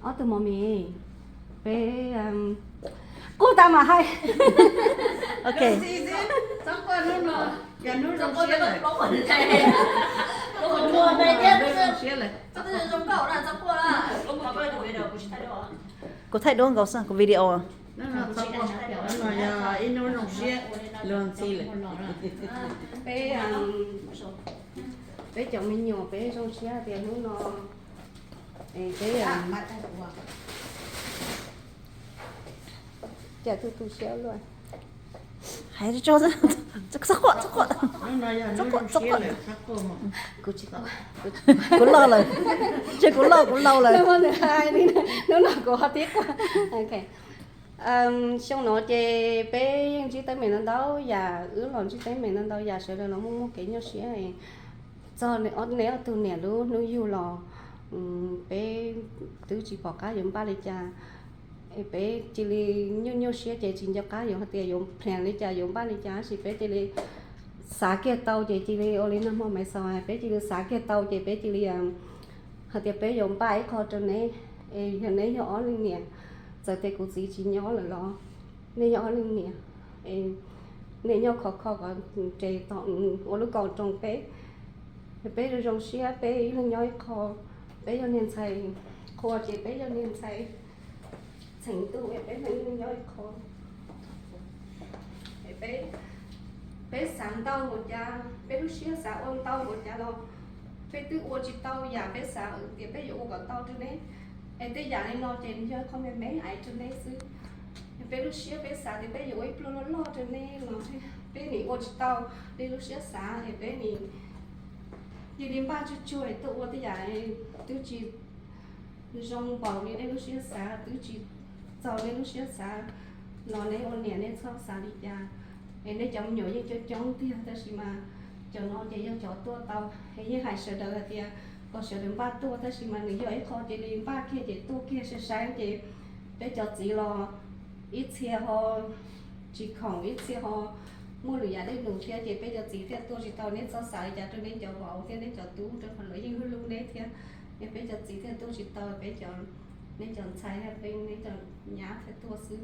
Ob tug mos mis, peb, um, kuj tas mam hais. Ok. Kuv thaij duab nkaus xwb, kuv video. Peb, um, peb cov me nyuam peb zoo siab tias hnub no, es peb, um, cas tu tu siab luaj. Hais tso, txhob quaj, txhob quaj, txhob quaj, txhob quaj. Kuv tsis quaj, kuv loj lawm, ntshe kuv loj kuv laus lawm. Hnub no kuv ho tib quaj. Ok. Xyoo no ces peb yeej ntsib teeb meem ntau ntau yam, wb los ntsib teeb meem ntau ntau yam, sawv daws los muaj muaj kev nyuaj siab. Txog neb ob tug niam lub hnub yug los peb twb tsis pom qab yuav npaj li cas. Peb cia li nyuaj nyuaj siab ces tsis nco qab yuav hais tias yuav plan li cas yuav npaj li cas, tab sis peb cia li xav kiag tau ces cia li ua li nag hmo Maiv Xaus, peb cia li xav kiag tau ces peb cia li hais tias peb yuav npaj ib qho rau neb, es yog neb yog ob leeg niam, txawm tias kuv txiv tsis nyob lawm los nej yog ob leeg niam, es nej nyob khov kho kom res tom ua lub koom roos peb, peb zoo zoo siab peb ib leeg nyob ib qho, peb yog niag ntxhais qhua ces peb yog niag ntxhais txheem ntuj es peb ib leeg nyob ib qho. Peb, peb xav ntau npaum cas, peb lub siab xav ua ntau npaum cas los peb twb ua tsis tau yam peb xav tias peb yuav ua kom tau rau neb. Es tej yam li no ces nws yog qhov me me ais rau neb xwb. Peb lub siab peb xav tias peb yuav ua ib pluag loj loj rau neb los peb nim ua tsis tau li lub siab xav es peb nim cia li npaj tsuag tsuag tuaj ua tej yam twb tsis zoo npaum li nej lub siab xav, twb tsis txaus nej lub siab xav los neb ua niam nej txhob xav li cas. Es nej cov me nyuam yeej coob coob tiag tab sis mas cov no ces yog cov tuaj tau, es yeej hais sawv daws hais tias kom sawv daws npaj tuaj tab sis mas nws yog ib qho cia li npaj kiag ces tuaj kiag sai sai ces peb cov txiv los ib txhia ho tsis khoom ib txhia ho muaj lwm yam dej num thiab ces peb cov txiv thiaj tuaj tsis tau. Neb txhob xav li cas rau neb cov vauv thiab neb cov tub rau qhov lawv yeej hlub hlub neb thiab. Es peb cov txiv thiaj tuaj tsis tau, peb cov, neb cov ntxhais thiab peb neb cov nyab thiaj tuaj xwb.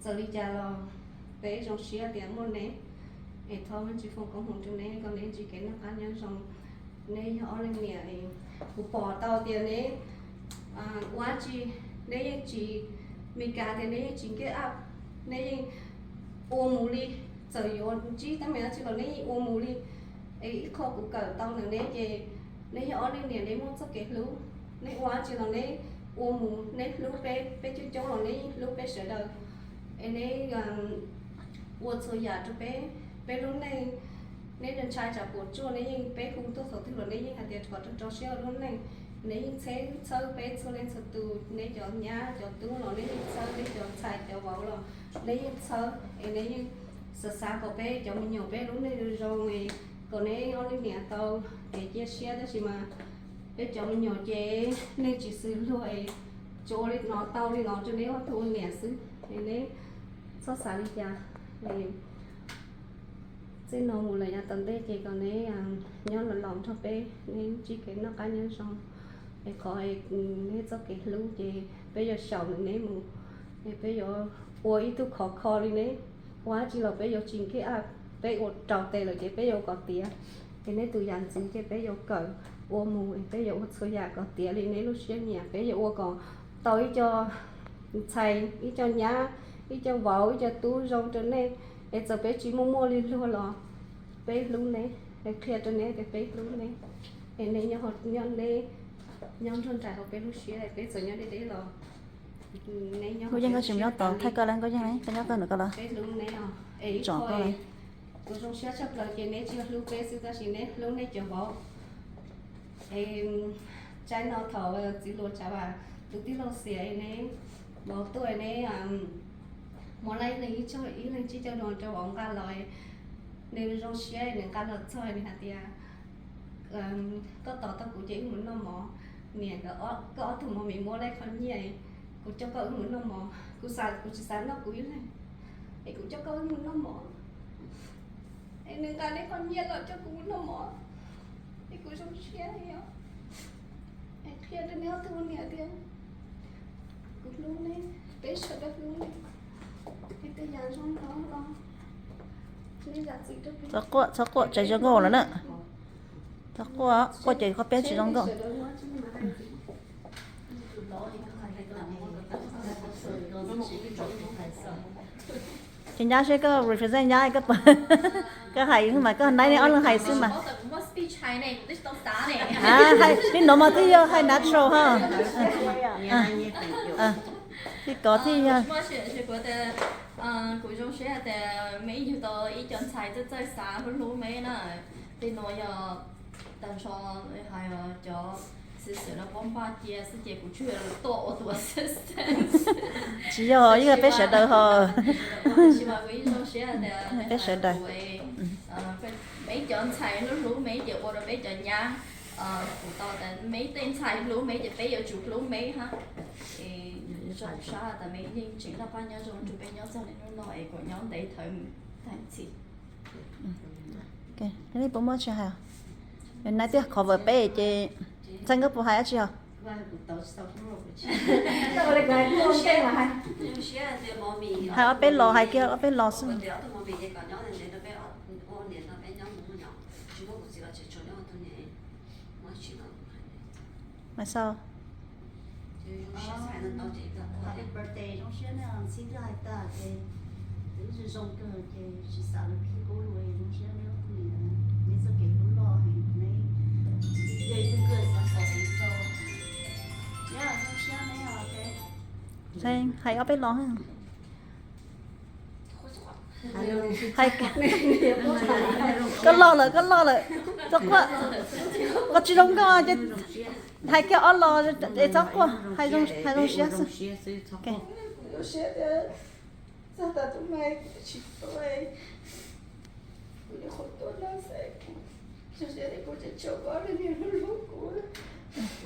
Txawm li cas los peb zoo siab tias muaj neb, es thov Vajtswv foom koob hmoov rau neb kom neb ntsib kev noj qab nyob zoo. Neb yog ob leeg niam, kuv pom tau tias neb ua dab tsi neb yeej tsis, Meskas tias neb yeej tsis give up, neb yeej ua mus li, txawm yuav ntsib teeb meem dab tsi los neb yeej ua mus li. Es ib qho kuv kawm tau ntawm neb ces neb yog ob leeg niam neb muaj txoj kev hlub, neb ua dab tsi los neb ua mus, neb hlub peb, peb coob coob los neb yeej hlub peb sawv daws. Es neb ua txhua yam rau peb, peb lub neej, neb ntshai tsam puas tsuaj neb yeej, peb hu tuaj thaum twg los neb yeej hais tias kom rau rau siab ua lub neej. Neb yeej txhawb, txhawb peb txhua leej txhua tus, neb cov nyab cov tub los neb yeej txhawb, neb cov ntxhais cov vauv los neb yeej txhawb. Es neb yeej xav xav kom peb cov me nyuam peb lub neej zoo zoo, kom neb ob leeg niam tau kev cia siab tab sis mas peb cov me nyuam ces neeg tsis xws luag es tsuas ua li no tau li no rau neb ob tug ua niam xwb. Es neb txhob xav li cas. Txij no mus lawm yav tom ntej ces kom neb nyob los laus nrog peb, neb ntsib kev noj qab nyob zoo. Es qhov neb txoj kev hlub ces peb yuav xyaum neb mus, es peb yuav ua ib tug khov kho li neb. Ua dab tsi los peb yuav tsis give up, peb ua raus tes lawm ces peb yuav kom tiav. Es neb tus yam ntxwv ces peb yuav kawm ua mus, es peb yuav ua txhua yam kom tiav li neb lub siab nyiam. Peb yuav ua kom tau ib co ntxhais, ib co nyab, ib co vauv, ib co tub zoo rau nej. Es txawm peb tsis muaj muaj li luag los peb hlub neb, es qhia rau neb tias peb hlub neb. Es neb nyob, neb nyob nrog nraim hauv peb lub siab, peb txawm nyob deb deb los neb nyob, Nkauj Yeej, koj tsis nyob tod, thaij koj lawm, Nkauj Yeej, koj nyob koj ntawm koj lawm. Peb hlub neb os. Es ib qho kuv zoo siab tshaj plaws ces neb tsis yog hlub peb xwb tab sis neb hlub neb cov vauv. Es tsaib no thaum txiv hluas Tsav Vam tus tij laug Xias neb vauv tuaj neb muab laib ib leeg ib co, ib leeg tsib caug no rau vauv nqa los. Nws zoo siab nws nqa los txog nws hais tias, koj tos tau kuv ces wb mus noj mov. Niam, koj ob tug mos mis muab laib qhov nyiaj, kuv coj koj wb mus noj mos. Kuv xav, kuv tsis xav noj kuv ib leeg, es kuv coj koj wb mus noj mos. Es nws nqa neb qhov nyiaj los coj kuv mus noj mos, es kuv zoo siab li os. Qhia rau neb ob tug niam tias kuv hlub neb, peb sawv daws hlub neb. Neb tej yam zoo no los neb zam txim rau peb. Txhob quaj, txhob quaj, tsev zoo nkauj lawm na. Txhob quaj, quaj ces koj peb tsis zoo nkauj. Ces nyab seb koj represent nyab koj, koj hais mas koj hais neb ob leeg hais xwb mas. Li no mas twb yog hais natural ha. Li ko thiaj yog. Kuv zoo siab tias meb yug tau ib co ntxhais txawj txawj xav hlub hlub meb na. Tej no yog tag nrho hais cov xwm xwm no pab npaj cia xwb ces kuv tsuas yog tuaj ua tus assistant. Tsis yog, yeej yog peb sawv daws ho. Tab sis mas kuv yeej zoo siab tias peb sawv daws, peb cov ntxhais hlub hlub meb ces ua rau peb cov nyab, kuv tau tas meb tej ntxhais hlub meb ces peb yuav tsum hlub meb hab. Es zoo sab tas meb yeej tseem noj qab nyob zoo nrog peb nyob txog niaj hnub no es kom nyob ntev thawm mus tag txhis. Neb puas muaj tsis hais? Nais tiaj cover peb ces Ntxhais, koj puas hais dab tsi os? Hais ob peb los, hais kiag ob peb los xwb. Mas sau. Hais ob peb los. Hais, koj loj lawm, koj loj lawm. Txhob quaj, koj tsis zoo nkauj ces hais kiag ob los es txhob quaj, hais zoo siab xwb.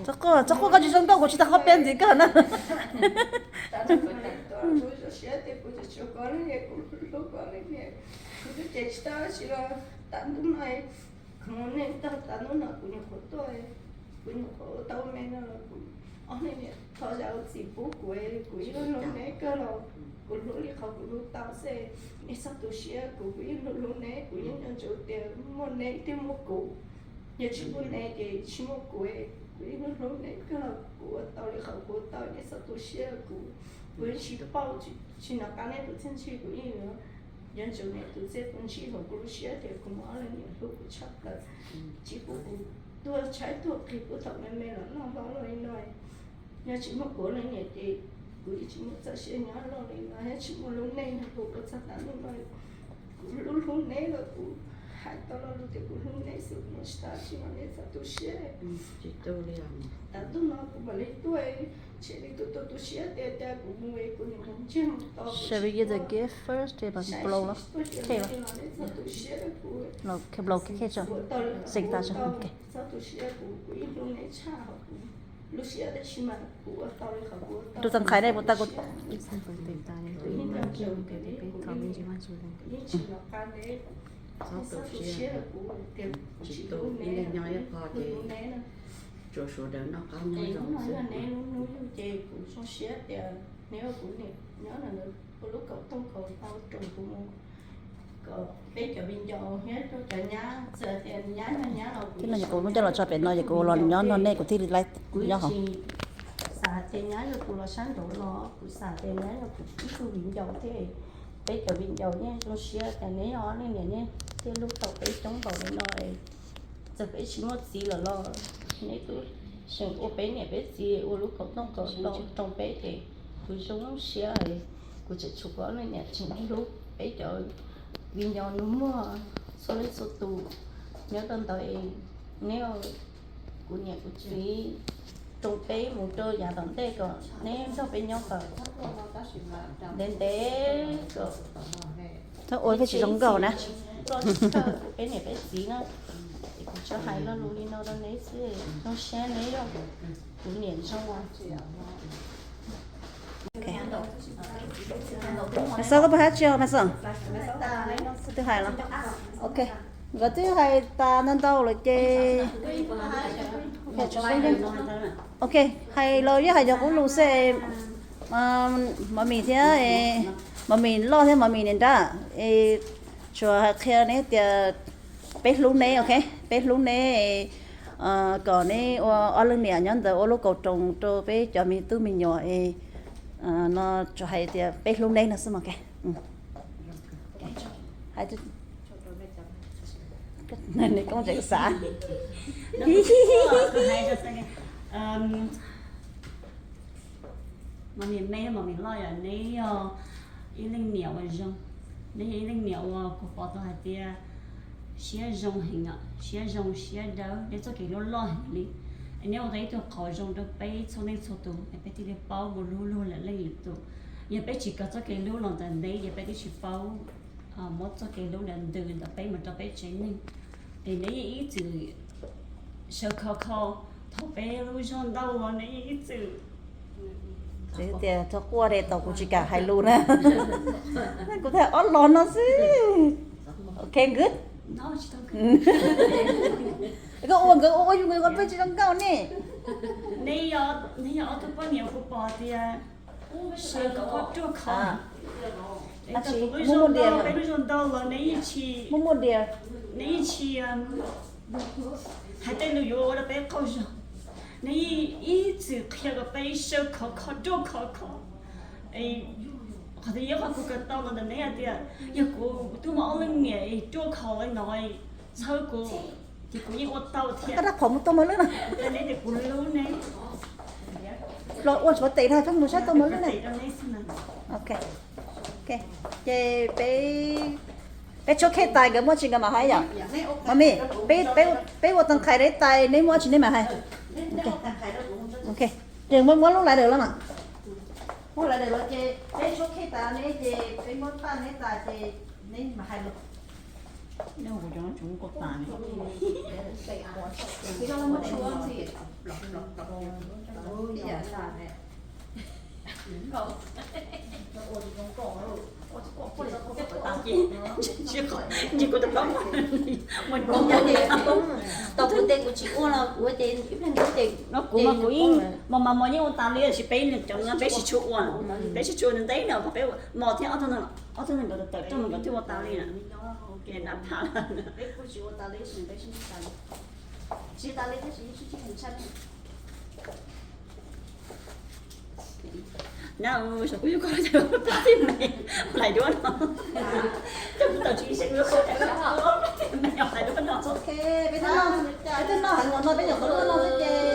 Txhob quaj, txhob quaj, koj tsis zoo nkauj, kuv tsis tas qhov peb ntxiv koj na. Kuv nyuam qhuav tau me no los kuv, ob leeg niam thov zam txim pub kuv, kuv yeej hlub neb kawg los kuv hlub li qhov kuv hlub tau xwb. Neb txhob tu siab kuv, kuv yeej hlub hlub neb, kuv yeej nco ntsoov tias muaj neb thiaj muaj kuv. Yog tsis muaj neb ces tsis muaj kuv, kuv yeej hlub hlub neb kawg los kuv ua tau li qhov kuv ua tau, neb txhob tu siab kuv. Kuv yeej tsis paub, tsis nco qab neb tus txiaj ntsig, kuv yeej yuav nco ntsoov neb tus txiaj tus ntsig hauv kuv lub siab tias kuv muaj ob leeg niam hlub kuv tshaj plaws. Tsis pub kuv tuag tshaib tuag qis pub thaum me me los noj hlob los li no. Yog tsis muaj kuv ob leeg niam ces kuv yeej tsis muaj txoj sia nyob los li no, thiab tsis muaj lub neej no kuv ua txog tav hnub no. Kuv hlub hlub neb los kuv hais tau lo lus tias kuv hlub neb xwb, kuv mus tsis tau tsis no neb txhob tu siab. Tav hnub no kuv mam li tuaj, ntshe li tus tuaj tu siab tias cas kuv mus es kuv niam mus ntsiag mus to. Shall we give the gift first? Ces mas blow los, khe los, blow khe khe tso, xes tas tso. Txhob tu siab kuv, kuv yeej hlub neb tshaj hauv kuv lub siab, tab sis mas kuv ua tau li qhov kuv ua tau. Tus txas nqhais ne puas tau kuv? Yeej tsis nco qab neb, txhob tu siab kuv tias kuv tsis hlub neb, hlub neb na. Tsuas sawv daws noj qab nyob zoo xwb. Neb lub hnub yug ces kuv zoo siab tias neb ua kuv niam nyob ntawd ua lub kaum tooj kaum hlau rau kuv mus kom peb cov viv ncaus thiab rau cov nyab, txawm tias nyab yog nyab los kuv, kuv lub coj los tso pem no ces kuv los nyob no nej kuv thiaj li nyob hauv. Xav tias nyab yog kuv los sab nraud los kuv xav tias nyab yog kuv ib tug viv ncaus thiab. Peb cov viv ncaus yeej zoo siab tias neb yog ob leeg niam nej thiaj hlub tau peb coob npaum li no. Txawm peb tsis muaj txiv lawm los neb twb seem ua peb niam peb txiv ua lub kaum tooj kaum hlau rau peb ces kuv zoo siab. Kuv tseem tshuav kuv ob leeg niam tseem hlub peb cov viv ncaus nus muag txhua leej txhua tus nyob rau ntawd es neb, kuv niam kuv txiv rau peb mus rau yav tom ntej kom neb nrog peb nyob kom ntev ntev kom txhob ua peb tsis zoo nkauj na. Peb niam peb txiv na. Kuv tsuas hais lo lus li no rau neb xwb, zoo siab neb yog kuv niam zoo. Mas Xab, koj puas hais dab tsi os Mas Xab? Twb hais los? Ok, nkawd twb hais tas ntau ntau lawm ces Ok, hais los yeej hais cov qub lus xwb. Mos Mis thiab, Mos Mis loj thiab Mos Mis niam nrab, es tsuas hais qhia neb tias peb hlub neb, ok, peb hlub neb, kom neb ua ob leeg niam nyob ntawd ua lub kaus roos rau peb cov me tub me nyuam es no tsuas hais tias peb hlub neb no xwb mas. Koob tseem xav. Mos Mis me, Mos Mis loj, yog neb yog ib leej niam uas zoo, neb yog ib leej niam uas kuv pom tau hais tias siab zoo heev, siab zoo siab dawb, neb txoj kev hlub loj heev li. Es neb ua tau ib tug qauv zoo rau peb txhua leej txhua tus es peb thiaj li paub mus hlub luag lwm leej lwm tus. Yog peb tsis kawm txoj kev hlub los ntawm neb ces peb twb tsis paub muab txoj kev hlub ntawd ntws ntawm peb mus rau peb tsev neeg. Es neb yeej ib txwm sawv khov kho thaum peb lub zog ntau los neb yeej ib txwm tias txhob quaj de tau kuv tsis kam hais lus na. Kuv thiaj ob los no xwb. Ok, good. Koj ua nkawd ua ua yus nkawd peb tsis zoo nkauj ne. Neb yog ob tug poj niam kuv pom tias sawv khov kho ruaj khov. Peb lub zog ntau los neb yeej tsis, neb yeej tsis hais tej lus yuav ua rau peb qaug zog. Neb yeej ib txwm qhia kom peb sawv khov kho ruaj khov kho. Qhov twg yog qhov kuv kawm tau los ntawm neb hais tias yog kuv twb muaj ob leej niam ruaj khov li no, txhawb kuv ces kuv yeej ua tau thiab. Rab phom mus tau mos lwj no. Neb tias kuv hlub neb. Los ua tshuav tes rau peb mus saib tau mos lwj na. Ces peb, peb tshuab khej tais nkawd muaj tsis nkawd mam hais yom. Mos Mis, peb, peb ua tag nqhais deb tais neb muaj tsis neb mam hais. Ces muab, muab lub lais dawm los mas. Muab lais dawm los ces peb tshuab khej tas neb ces peb muab paj neb tas ces neb mam hais los. Tsis kuv tus plob, tau kuv tes kuv tsis ua los kuv tes ib pliag ntawd ces no kuv mas kuv yeej, mos mas mos yeej ua tas li, tiam sis peb cov no peb tsis tshua ua, peb tsis tshua ntev no, peb mos thiab ob tug neeg nkawd tawm rooj nkawd thiaj ua tas li na. Ces na phaj na, kuv yuav koj lais duab no, coj kuv tau tsis seb kuv yuav koj lais duab no. Peb twb noj heev los no peb nyuam qhuav tuaj noj xwb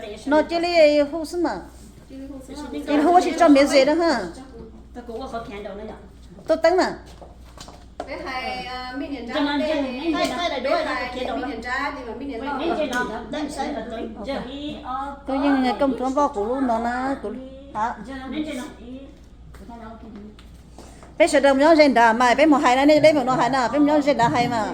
ces. No cia li hu xwb mas. Hu ua tsis tso miav zes na ha. Tuaj teeb na. Koj yeej koj ntxuav npoj kuv lub no na kuv. Peb sawv daws mus nyob ze nrad mas peb mus hais na, nej peb mus no hais na, peb mus nyob ze nrad hais mas.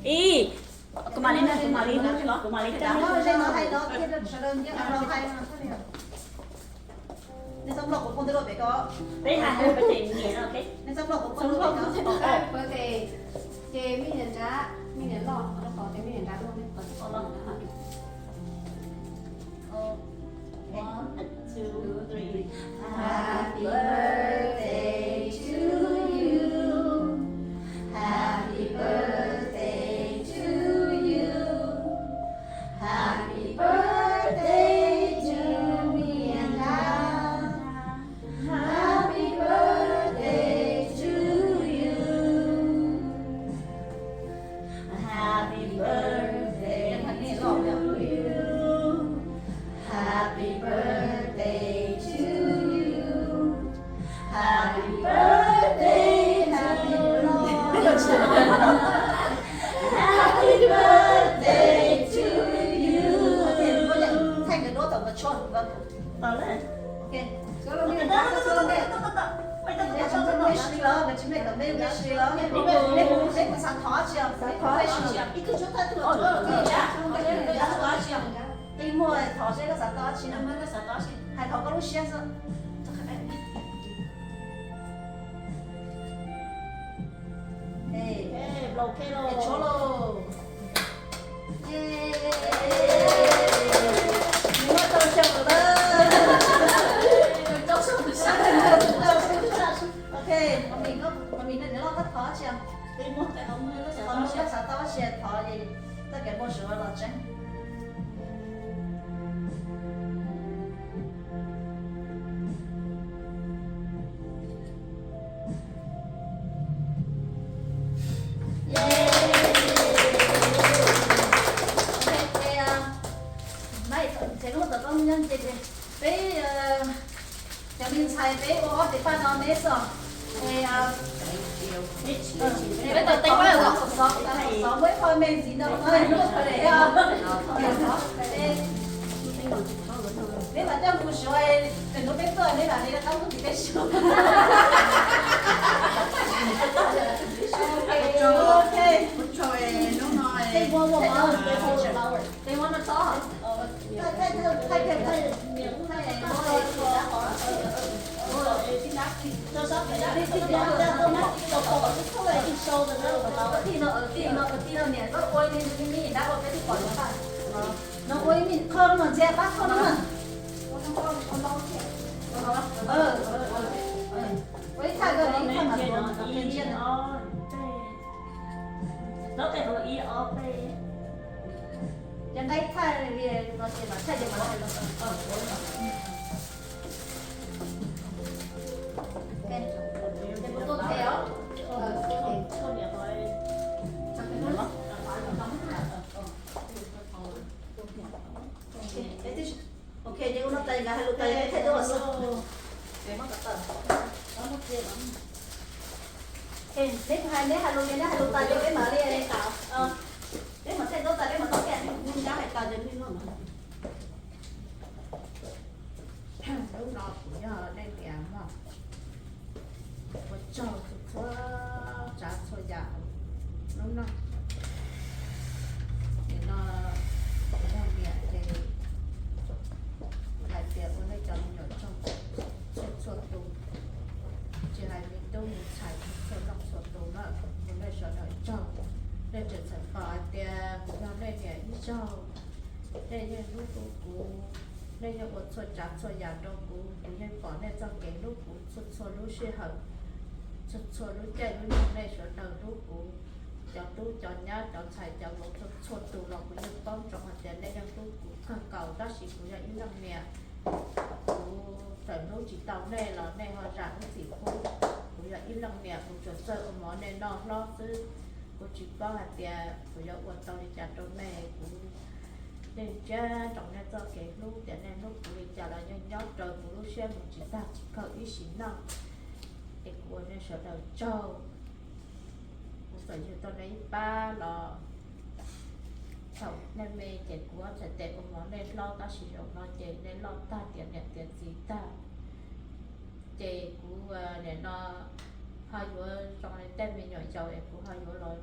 Ib, kuv mam li, kuv mam li, kuv mam li. Peb hais hais birthday niam no, ok. Happy birthday, ces me niam nrab, me niam loj, rau qhov tias me niam nrab loj. One, two, three. Happy birthday to you. Happy birthday to you. Happy birthday to me and I. Happy birthday to you. Happy birthday to you. Happy birthday to you. Happy birthday, happy birthday. Happy birthday to you. Mej sib los, nkawd tsis mej kom mej mej sib los, mej hu mej hu xav thov tsi os, mej hu mej sib os. Qi muag thov seb koj xav tau dab tsi no, hais thov koj lub siab xwb. Tshuav lauj. Nws muaj rau xyoo lawm. Ok, mami, mami, nej loj koj thov tsi os? Qhov no koj xav tau tsi thov es txoj kev npau suav los tseeb. Peb cov me ntxhais peb ua ob tes paj no neb xwb. Peb tau teeb xov muab ib qho me ntxiv ntawm no. Neb mam coj mus suav, kawm hnub peb tuaj neb mam li qab mus tim peb suav. Ok. They want to talk. No ua ib me qho no ntxiv pab qho no na. Ua ib thaj koj ib thaj mas ua ib ob peb. Cov nqaij thaj li no ces mas thaj ces mas thaj. Ces kuv tuaj them os. Ok, ces ua no tas nkawd hais lus tas ces peb thaij duab los xwb. Neb hais, neb hais lus ces neb hais lus tas ces peb mam li, peb mam thaij duab tas peb mam tau kiag. Nkawd hais tas ces li no. Hnub no kuv yog nej niam mog, ua tsaug txhua tsav txhua yam. Hnub no, nim no kuv yog niam ces kuv hais tias ua nej cov me nyuam tsaug txhua txhua tus, tsis hais me tub me ntxhais txhua leej txhua tus na, ua nej sawv daws tsaug. Nej tseem txhais tos hais tias kuv yog nej niam ib zaug, nej yeej hlub hlub kuv, nej yeej ua txhua tsav txhua yam rau kuv, kuv yeej pom nej txoj kev hlub kuv txhua txhua lub sij hawm, txhua txhua lub caij lub nyoog nej sawv daws hlub kuv. Cov tub cov nyab cov ntxhais cov vauv txhua txhua tus los kuv yeej paub ntsoov hais tias nej yeej hlub kuv kawg nkaus, tab sis kuv yog ib leej niam, kuv txawm hlub tsis tau nej los nej ho zam lub txim pub. Kuv yog ib leej niam kuv tsuas txawj ua mov nej noj hlob xwb, kuv tsis paub hais tias kuv yuav ua tau li cas rau nej. Kuv yeej ntsia ntsoov nej txoj kev hlub, tias nej hlub kuv li cas los yeej nyob raws kuv lub siab mus tsis tag tsis kawg ib sim neej. Es kuv ua nej sawv daws tsaug. Kuv txawm yug tau nej ib pab los thaum nej me ces kuv txhais tes ua mov nej hlob, tab sis zaum no ces nej loj tag tiav niam tiav txiv tag, ces kuv nim no ho yuav zoo li tej me nyuam yaus es kuv ho yuav los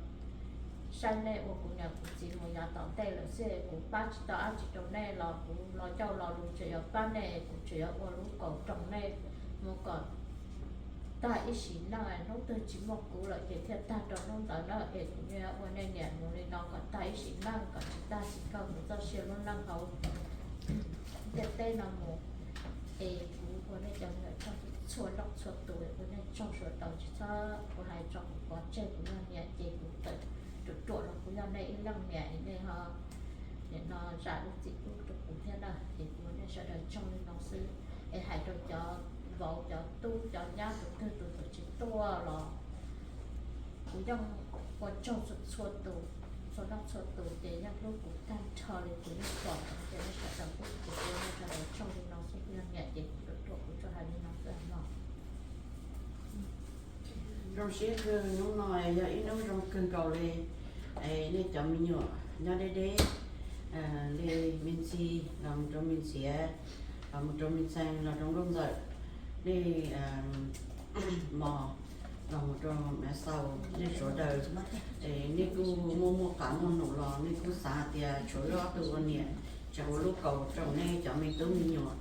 saib nej ua kuv niam kuv txiv mus yav tom ntej lawm xwb. Kuv pab tsis tau dab tsi rau nej los kuv los coj los lus tseem yuav pab nej, kuv tseem yuav ua lub kaum roos nej mus kom tag ib sim neej. Hnub twg tsis muaj kuv lawm ces thiaj tag rau hnub ntawd na. Es kuv yuav ua nej niam mus li no kom tag ib sim neej, kom tsis tag tsis kawg mus txoj sia lub neej hauv ntiaj teb no mus. Es kuv ua nej cov me nyuam tsaug txhua leej txhua tus, ua nej tsaug sawv daws, tsis txhob ua hais tso kuv pov tseg. Kuv yog niam ces kuv txawm ruam ruam los kuv yog nej ib leej niam, nej ho nim no zam lub txim pub rau kuv thiab na. Es kuv ua nej sawv daws tsaug li no xwb. Es hais rau cov vauv cov tub cov nyab tus twg tus txawm tsis tuaj los kuv yeej ua tsaug txhua txhua tus, txhua leej txhua tus ces yeej hlub kuv tag nrho li. Kuv yeej pom ces nej sawv daws hlub kuv, kuv ua nej sawv daws tsaug li no xwb. Kuv yog niam ces kuv ruam ruam kuv tsuas hais li no xwb no. Zoo siab kawg, hnub no yog ib hnub zoo kawg nkaus li. Nej cov me nyuam nyob deb deb li me ntxi los mus rau me ntxhiav, los mus rau me ntxhee los rau nkauj ntxawm, nej mos Los mus rau Maiv Xaus nej sawv daws, es nej kuj muaj muaj qab muaj num los nej kuj xav tias tshuav wb ob tug ua niam tseem ua lub kaus rau nej cov me tub me nyuam,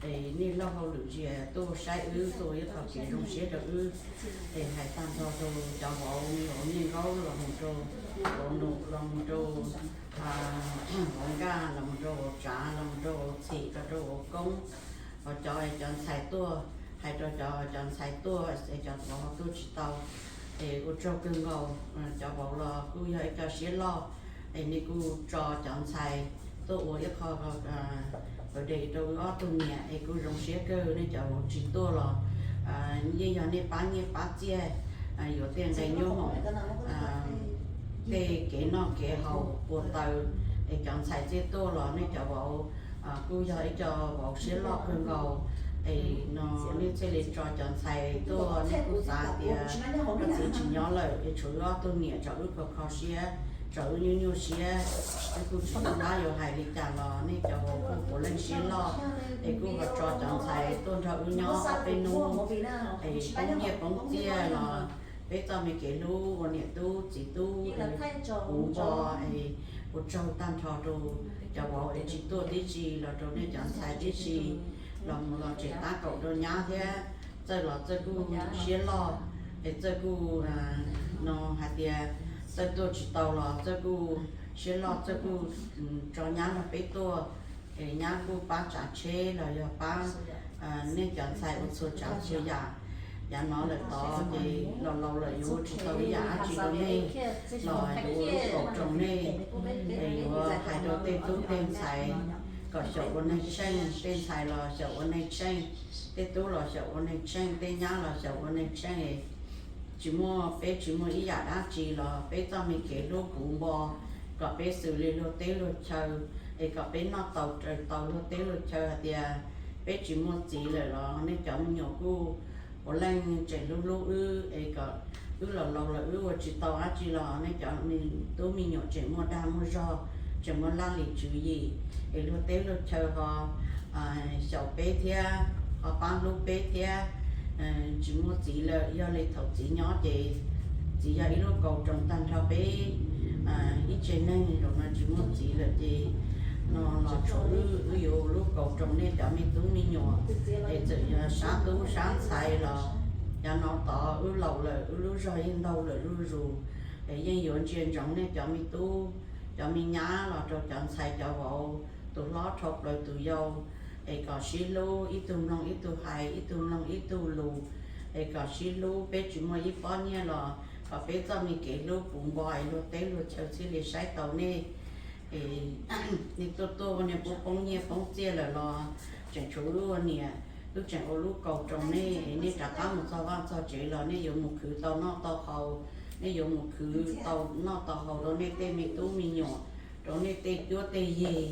es nej lub hauj lwm ntsia tuaj saib wb, tuaj ua ib qho kev zoo siab rau wb. Es hais tag nrho rau cov vauv, vauv Nyiaj Nkaub los mus rau vauv Num, los mus rau vauv Nkaj, los mus rau vauv Tsav, los mus rau vauv Txhim, los rau vauv Koob, los cov, cov ntxhais tuaj, hais rau cov, cov ntxhais tuaj es cov vauv ho tuaj tsis tau. Es ua tsaug kawg nkaus, cov vauv los kuj yog ib co siab loj, es nej kuj tso cov ntxhais tuaj ua ib qho birthday rau wb ob tug niam, es kuj zoo siab kawg. Nej cov vauv tsis tuaj los yeej yog nej pab nyiaj pab txiaj, yuav tej nqe nyuaj hoom, tej kev noj kev haus puas taws, es cov ntxhais txiaj tuaj los nej cov vauv kuj yog ib co vauv siab loj kawg nkaus. Es no nej thiaj li tso cov ntxhais tuaj, nej kuj xav tias koj txiv tsis nyob lawm es tshuav wb ob tug niam, tso wb kho kho siab, tso wb nyuaj nyuaj siab. Wb kuj tsis paub yuav hais li cas los nej cov vauv kuj puav leej siab loj, es kuj ho tso cov ntxhais tuaj nrog wb nyob ob peb hnub, es poob nyiaj poob txiaj los peb txoj me kev hlub ua niam tub txiv tub puv npo, es ua tsaug tag nrho rau cov vauv es tsis tuaj tib si, los rau nej cov ntxhais tib si, los mus los tseem tab kaum rau nyab thiab. Txawj los Txawj kuj siab loj, es Txawj kuj no hais tias Txawj tuaj tsis tau los Txawj kuj siab loj, Txawj kuj tso nyab nrog peb tuaj, es nyab kuj pab tsav tsheb los yog pab nej cov ntxhais ua txhua tsav txhua yam. Yav no lawm tod ces los laus lawm yuav ua tsis tau ib yam dab tsi rau nej, los yuav ua lub kaus rau nej, es yuav hais rau tej tub tej ntxhais kom xyaum ua neeg tsheej, tej ntxhais los xyaum ua neeg tsheej, tej tub los xyaum ua neeg tsheej, tej nyab los xyaum ua neeg tsheej. Tsis muaj, peb tsis muaj ib yam dab tsi los peb txoj me kev hlub puv npo, kom peb xws li luag teb luag chaw, es kom peb noj tau raws tau luag teb luag chaw hais tias peb tsis muaj txiv lawm los nej cov me nyuam kuj puav leej tseem hlub hlub wb, es kom wb los laus lawm wb ua tsis tau dab tsi los nej cov tub me nyuam tseem muaj dag muaj zog, tseem muaj laj lim tswv yim, es luag teb luag chaw ho xyaum peb thiab, ho pab hlub peb thiab. Tsis muaj txiv lawm, yog li thaum txiv nyob ces txiv yog ib lub kaus rau tag nrho peb ib tsev neeg. Zaum no tsis muaj txiv lawm ces no los tshuav wb, wb yuav ua lub kaus rau nej cov me tub me nyuam, es txawm yog sab tub sab ntxhais los yav no tod wb laus lawm, wb lub zog yeej ntau lawm zuj zus, es yeej yuav ntsia ntsoov nej cov me tub cov me nyab los rau cov ntxhais cov vauv, tus hlob dhau plaws tus yau, es kom sib hlub, ib tug mloog ib tug hais, ib tug mloog ib tug lus, es kom sib hlub. Peb tsis muaj ib pob nyiaj los kom peb txoj me kev hlub puv npo es luag teb luag chaw thiaj li saib tau nej. Nej tuaj tuaj ua niag poob poob nyiaj poob txiaj lawm los tseem tshuav wb ua niam, wb tseem ua lub kaus rau nej, es nej rov qab mus txog vaj txog tsev los nej yuav mus khwv tau noj tau haus, nej yuav mus khwv tau noj tau haus rau nej tej me tub me nyuam, rau nej tej cuab tej yig.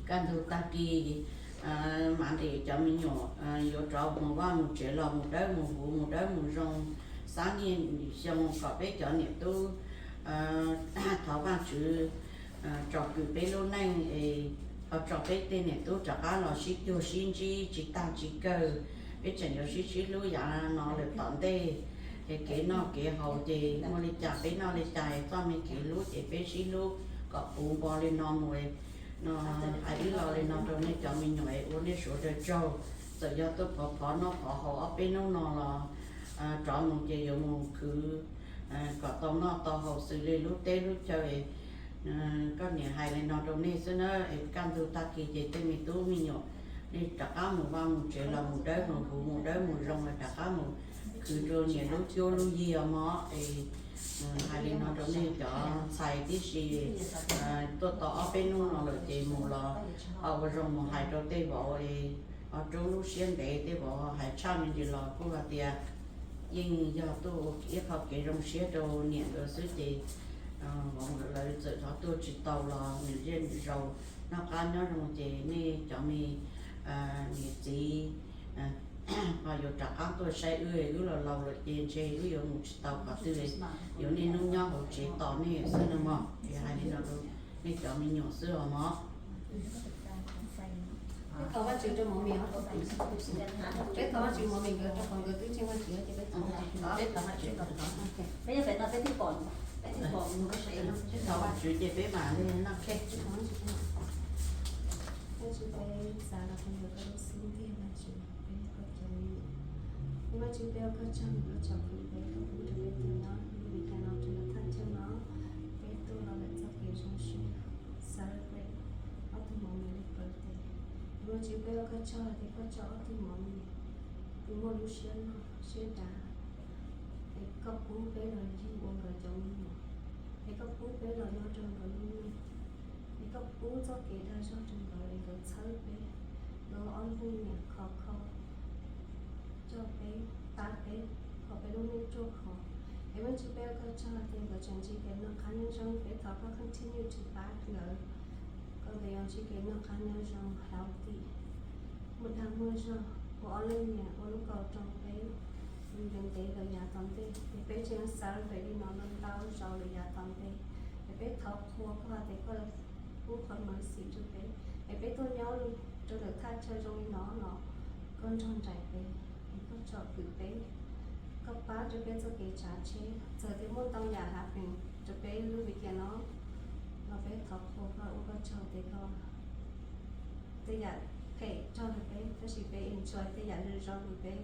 Kaj ntug tag kis Monday cov me nyuam yuav rov mus vaj mus tsev los mus dawb mus huv mus dawb mus zoo, xab niaj xyoo kom peb cov niam tub thov Vajtswv tsom kwm peb lub neej es ho tso peb tej niam tub rov qab los sib cuag sib ntsib tsis tag tsis kawg. Peb tseem yuav sib sib hlub yav no lawm tom ntej. Es kev noj kev haus ces muaj li cas peb noj li cas, txoj me kev hlub ces peb sib hlub kom puv npo li no mus. No hais ib lo li no rau nej cov me nyuam es ua nej sawv daws tsaug. Txawm yog tuaj phov phov noj phov haus ob peb hnub no los rov mus ces yuav mus khwv kom tau noj tau haus xws li lub teb lub chaw. Koj niam hais li no rau nej xwb na, es kaj ntug tag kis ces tej me tub me nyuam nej rov qab mus vaj mus tsev los mus dawb mus huv mus dawb mus zoo los rov qab mus khwv rau niam lub cuab lub yig os mog. Es hais li no rau nej cov ntxhais tib si, tuaj tau ob peb hnub no lawm ces mus los ho ua zoo mus hais rau tej vauv es ho rub lub siab ntev, tej vauv hais tshaj me ntsis los kuj hais tias yeej yog tuaj ua ib qho kev zoo siab rau niam nkawd xwb ces vauv nkawd lawv txawm thov tuaj tsis tau los nws zej nws zaus noj qab nyob zoo ces nej cov me niam txiv ho yuav rov qab tuaj saib wb, wb los laus lawm ces ntshe wb yuav mus tsis tau qhov twg, yuav niaj hnub nyob hauv tsev tos nej xwb no mog. Es hais li no rau nej cov me nyuam xwb os mog. Thov Vajtswv rau Mov Mis ob tug kwv. Peb thov Vajtswv Mov Mis nkawd rau qhov nkawd twb ntseeg Vajtswv ces peb thov. Peb thov Vajtswv rau qhov. Peb yuav pem no peb thiaj pom, peb thiaj pom nws, peb thov Vajtswv ces peb mam li noj khej. Vajtswv, peb xav los rau ntawm koj lub xub ntiag, Vajtswv, peb yog koj cov me nyuam. Vajtswv, peb ua koj tsaug, koj tsom kwm peb, koj pub rau peb tuaj nyob lub Mes Kas no rau lub thaj chaw no, peb tuaj los lawm txoj kev zoo siab celebrate ob tug Mov Mis lub birthday. Vajtswv, peb ua koj tsaug tias koj tso ob tug Mov Mis uas muaj lub siab loj siab dav, es koj pub peb los yug ua nkawd cov me nyuam, es koj pub peb los nyob rau nkawd lub neej, es koj pub txoj kev dag zog rau nkawd es nkawd txhawb peb, nkawd ob leeg niam khov kho coj peb, pab peb kom peb lub neej ruaj khov. Es Vajtswv, peb ua koj tsaug tias nkawd tseem ntsib kev noj qab nyob zoo, peb thov koj continue to pab nkawd kom nkawd yuav ntsib kev noj qab nyob zoo, healthy, muaj dag muaj zog, ua ob leeg niam ua lub kaus rau peb ntev ntev lawm yav tom ntej, es peb tseem xav pem li no ntau ntau zaus lawm yav tom ntej, es peb thov qhuas koj hais tias koj pub qhov mercy rau peb, es peb tuaj nyob rau ntawm thaj chaw zoo li no los koj nrog nraim peb, es koj tsom kwm peb, koj pab rau peb txoj kev tsav tsheb, txawm tias muaj ntau yam hav peem rau peb lub Mes Kas no los peb thov qhuas koj, ua koj tsaug tias koj tej yam phem raug rau peb, tab sis peb enjoy tej yam zoo zoo, peb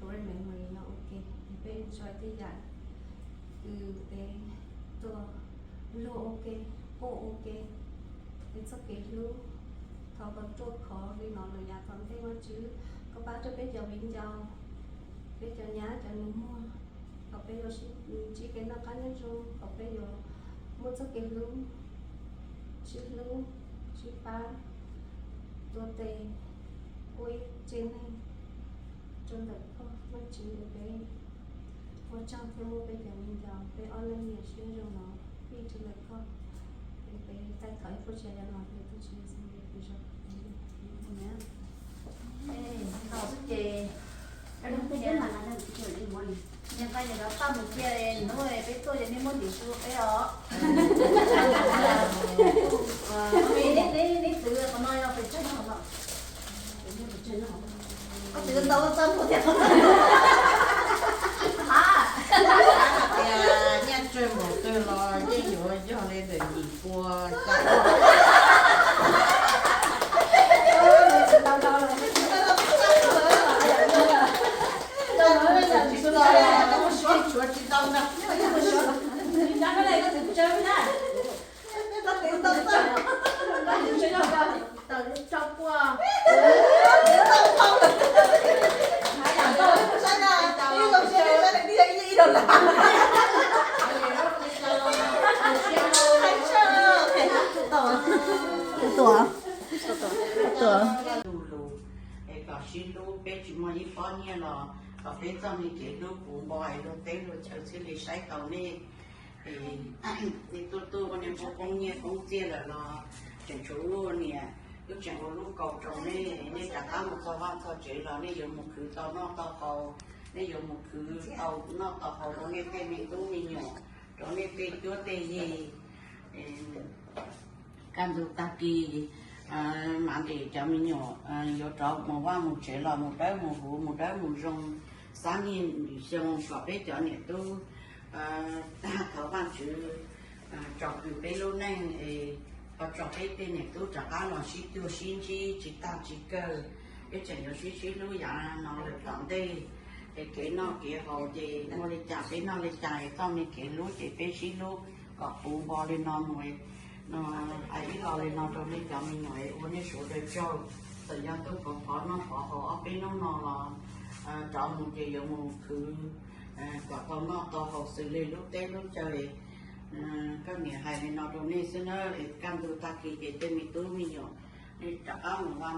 great memory no ua ke, peb enjoy tej yam uas peb tuaj luag ua ke, quaj ua ke, peb txoj kev hlub. Thov kom ruaj khov li no lawm yav tom ntej, Vajtswv, koj pab rau peb cov viv ncaus, peb cov nyab cov nus muag, kom peb yuav ntsib kev noj qab nyob zoo, kom peb yuav muaj txoj kev hlub, sib hlub, sib pab, tuav tes ua ib tsev neeg rau ntawm koj, Vajtswv, peb ua tsaug thiaj muaj peb cov viv ncaus, peb ob leeg niam siab zoo no fij rau ntawm koj. Es peb taij thov ib puas tsav yam no rau tus Tswv Yexus Khetos. Ces niag nqaij ntawd tau mus cia, hnub peb tuaj ces nej muab ntim su peb os. Neb twv qhov no yog pes tsawg no? Koj twv ntau txaj muag thiab. Hais tias nyaj tsawg npaum twg los yeej yuav yog li ntawm yim pua. Tshuav tsis tau ntag. Tus lus, es kom sib hlub, peb tsis muaj ib pob nyiaj los kom peb txoj me kev hlub puv npo es luag teb luag chaw thiaj li saib tau nej. Es nej tuaj tuaj ua nej poob poob nyiaj poob txiaj lawm los tseem tshuav lub niam twb tseem ua lub kaus rau nej, nej rov qab mus txog vaj txog tsev los nej yuav mus khwv tau noj tau haus, nej yuav mus khwv tau noj tau haus rau nej tej me tub me nyuam, rau nej tej cuab tej yig. Kaj ntug tag kis, Monday cov me nyuam yuav rov mus vaj mus tsev los mus dawb mus huv mus dawb mus zoo, xab niag xyoo kom peb cov niam tub, thov Vajtswv tsom kwm peb lub neej es ho tso peb tej niam tub rov qab los sib cuag sib ntsib tsis tag tsis kawg, peb tseem yuav sib sib hlub yav no lawm tom ntej. Es kev noj kev haus ces muaj li cas peb noj li cas, es txoj me kev hlub ces peb sib hlub kom puv npo li no mus. Hais ib lo li no rau nej cov me nyuam, ua nej sawv daws tsaug. Txawm yog tuaj pov pov noj pov haus ob peb hnub no los rov mus ces yuav mus khwv kom tau noj tau haus xws li lub teb lub chaw. Koj niam hais li no rau nej xwb na, kaj ntug tag kis ces tej me tub me nyuam nej rov qab mus vaj